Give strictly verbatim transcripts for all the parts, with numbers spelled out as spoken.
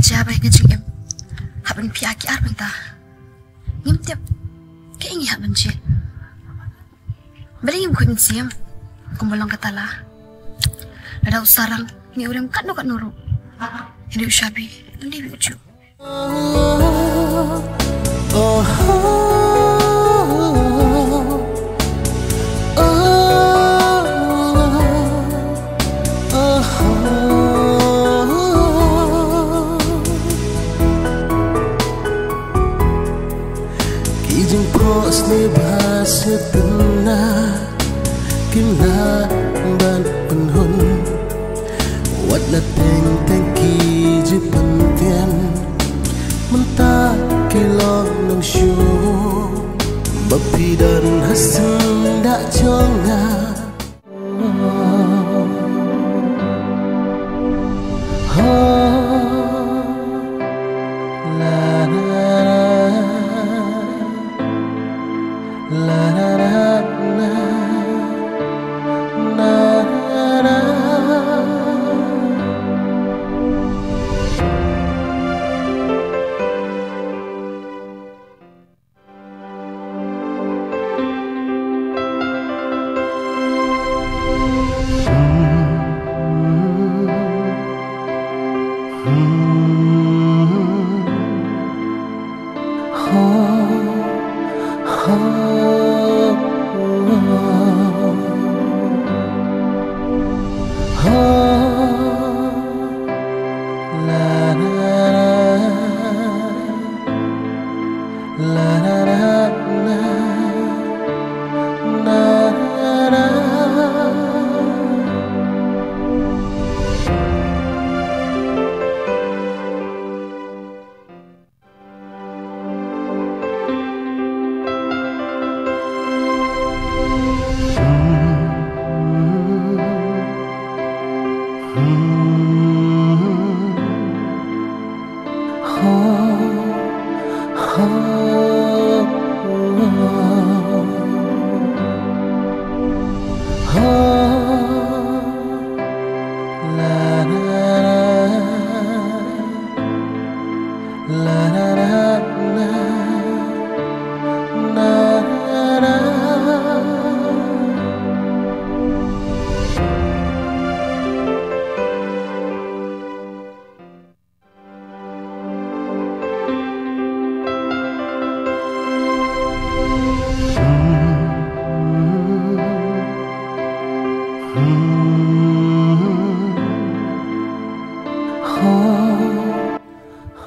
Jia ba nga jingim hap ban phi aki ar bynta. Ngim tip kaei ngi hap ban jied. Balei ngim khuid mynsiem kumba long kata la? Lada u sarang ngi u rem katno katno ruh, hynrei u shabi ym dei u juh. Ki jingphohsniew bha sngewtynnat kim lah ban pynhun. Wat la teng teng ki ju pyntian, mynta ki long nongshun ba phi don ha syndah jong nga.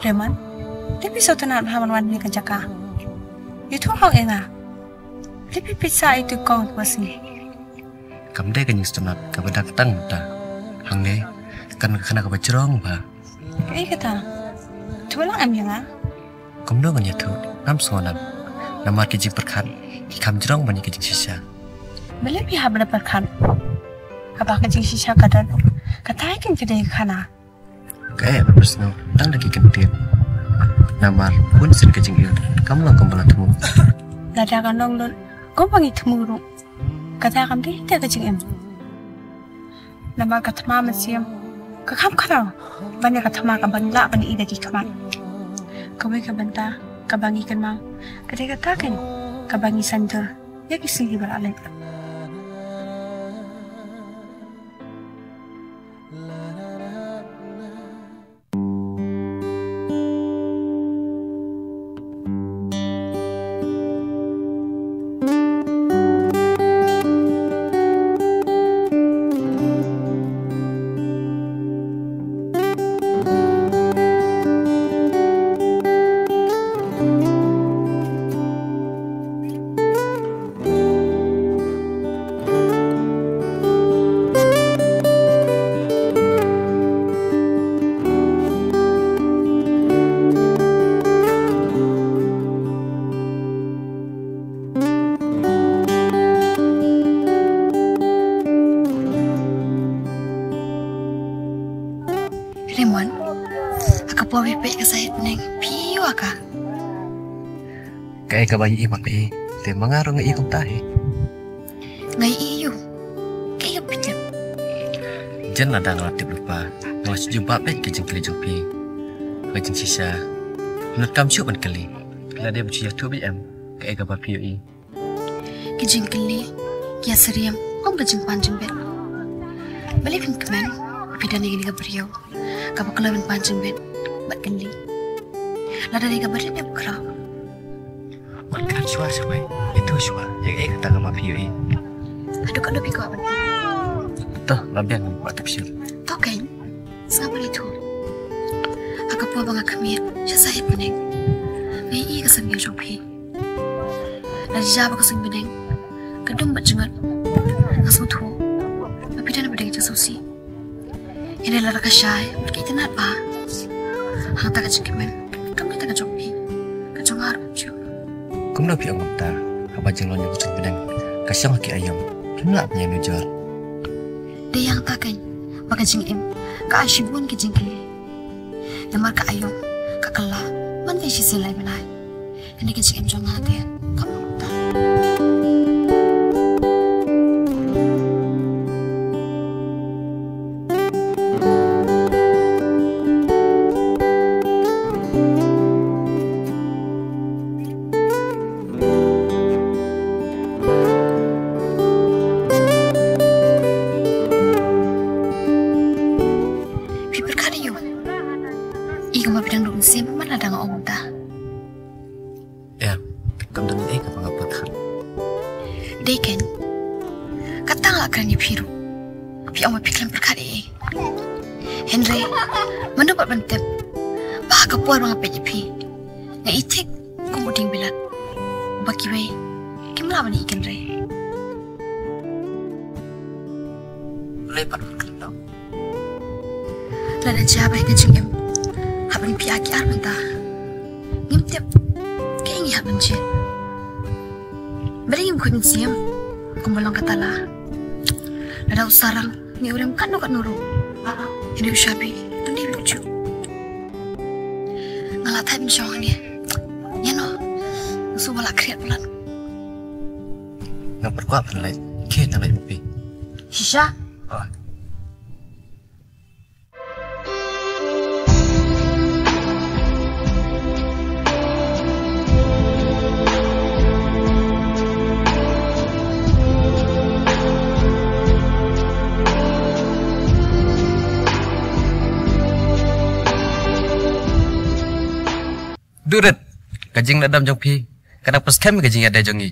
Raymond, te phi sngewtynnat bha ban wan ha kane ka jaka. Ïathuh ha nga. Te phi peit sa ïa uto u kong uba sngi. Kam dei ka jingsngewtynnat kaba dang tang mynta. Hangne kan ka khynnah kaba jrong bha. Kaei kata? Ïathuh lang em ïa nga. Kumno ngan ïathuh? Ngam sngewtynnat. Namar ki jingpyrkhat ki kham jrong ban ïa ki jingshisha. Balei phi hap ban pyrkhat? Haba ka jingshisha ka don, kata ïa ka dei ka khana. Kaei ba phi sngew tang da ki kyntien? Namar bun sien ka jingim kam long kumba la thmu. Lada ka long lut kumba ngi thmu ruh, kata kam dei te ka jingim. Namar ka thma mynsiem ka kham khraw ban ïa ka thma kaba ngi lah ban ïohi da ki khmat. Kawei ka bynta kaba ngi kynmaw ka dei kata keiñ kaba ngi saiñdur ïa ki sngi ba la leit. Raymond, ha ka por ba phi peit ka sait bneng phi ïohi ïa ka? Kaei kaba ïohi ma phi? Te ma nga ruh nga ïohi kumta hi. Nga ïohi ïa u. Kaei kaba phi tip? Jan lada nga la tip lypa nga la shu jubab beit ki jingkylli jong phi. Ka jingshisha, nga kam shuh ban kylli. Lada ba shu ïathuh beit em kaei kaba phi ïohi? Ka jingkylli, ka ïasyriem, ym ka jingpan jingbit. Balei phin kmen ba phi don ïa kane ka briew kaba kloi ban pan jingbit bad kylli? Lada dei kaba rit ne ba khraw? Wat khan shuwa shuwa, ïathuh shuwa ïa kaei kata kaba phi ïohi. Haduh katno phi kwah ban tip? To, la biang, wat tip shuh. To keiñ, sngap ban ïathuh. Ha ka por ba nga khmih sha sahit bneng, nga ïohi ka symbiang jong phi. Lada jia ba ka suiñ bneng ka dum bad jngut, nga sngewthuh ba phi don ba dei ka jingsngewsih. Hynrei lada ka shai bad ka itynnad bha, hangta ka jingkmen kam dei tang ka jong phi, ka jong nga ruh kumjuh. Kumno phi ong kumta, haba jinglong jong ka suiñ bneng ka shong ha ki aïom, kim lah ban ïanujor. Dei hangta keiñ ba ka jingim ka ai shibun ki jingkylli. Namar ka aïom ka kylla man ka shisien lai bnai. Kane ka jingim jong nga te kam long kumta. Phi pyrkhat ïa u? I kumba phi dang duk mynsiem man la dang ong kumta. Em, kam don ei kaba nga pyrkhat. Dei keiñ, kata nga la kren ïa phi ruh. Phi ong ba phi khlem pyrkhat ei ei. Hynrei mano pat ban tip ba ha ka por ba nga peit ïa phi, nga i thik kum u dieng bilat ba kiwei kim lah ban i kynrei. Lei pat ban kren dong. Lada jia ba ka jingim hap ban phi aki ar mynta, ngim tip kaei ngi hap ban jied. Balei ngim khuid mynsiem kumba long kata la? Lada u sarang ngi u rem katno katno ruh, hynrei u shabi un dei u juh. Nga la thait ban shong hangne. Ïano, nga shu ba la khriat palat. Nga pyrkhat ban leit. Khie, nang leit ma phi. Shisha. Oh. Duh rit, ka jingdom jong phi ka dang pynskhem ïa ka jingïadei jong ngi.